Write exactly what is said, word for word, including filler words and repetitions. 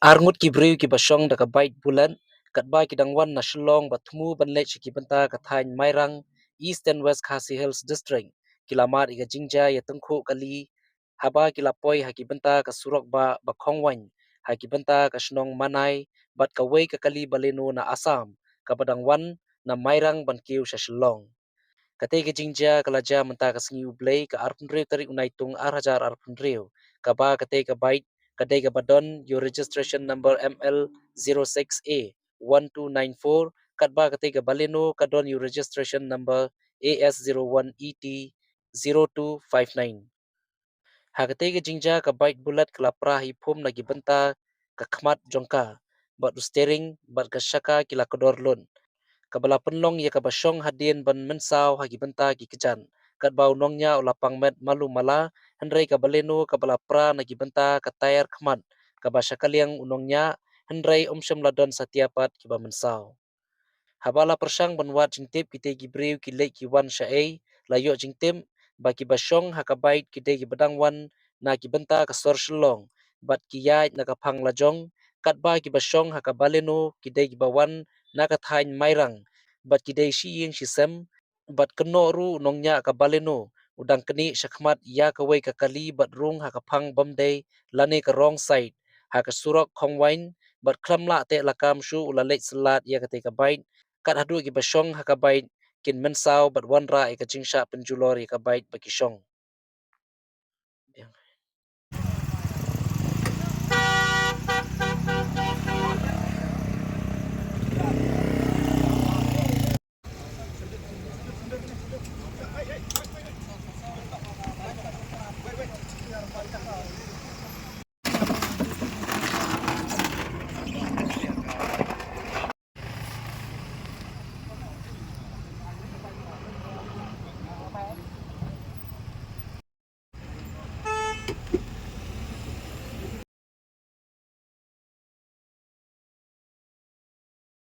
Arngut ki briew kiba shong da ka bike Bullet, katba ki dang wan na Shillong ba thmu ban leit sha ki bynta ka thaiñ Mairang, East and West Khasi Hills District, ki la mad ïa ka jingjia ïa tyngkhuh kali, haba ki la poi ha ki bynta ka surok ba, ba khongwaiñ, ha ki bynta ka shnong Manai, bad kawei ka kali Baleno na Assam, kaba dang wan na Mairang ban kiew sha Shillong. Katei ka jingjia ka la jia mynta ka sngi U Blei ka arphew hynriew tarik u Naitung ar hajar arphew hynriew, kaba katei ka bike, ka dei kaba don ïa u registration number M L zero six A one two nine four, katba katei ka Baleno ka don ïa u registration number A S zero one E T zero two five nine. Ha katei ka jingjia ka bike Bullet ka la pra hi phum na ki bynta ka khmat jong ka, bad u steering, bad ka shaka ki la kdor lut, kaba la pynlong ïa kaba shong hadien ban mynsaw ha ki bynta ki kjat, katba u nongñiah u la pang met malu mala, hynrei ka Baleno kaba la pra na ki bynta ka taïar khmat, kaba sha ka liang u nongñiah, hynrei um shym la don satia pat kiba mynsaw. Haba la pyrshang ban wad jingtip kitei ki briew ki leit ki wan shaei, la ïoh jingtip ba kiba shong ha ka bike ki dei kiba dang wan na ki bynta ka sor Shillong, bad ki ïaid na ka phang lajong, katba kiba shong ha ka Baleno ki dei kiba wan na ka thaiñ Mairang, bad ki dei shi ïing shi sem, bad kynnoh ruh u nongñiah ka Baleno u dang knieh shakhmat ïa kawei ka kali bad rung ha ka phang bym dei lane ka wrong side, ha ka surok khongwaiñ, bad khlem lah teh lakam shuh u la leit syllat ïa katei ka bike, kat haduh kiba shong ha ka bike kin mynsaw bad wanrah ïa ka jingshah pynjulor ïa ka bike ba ki shong.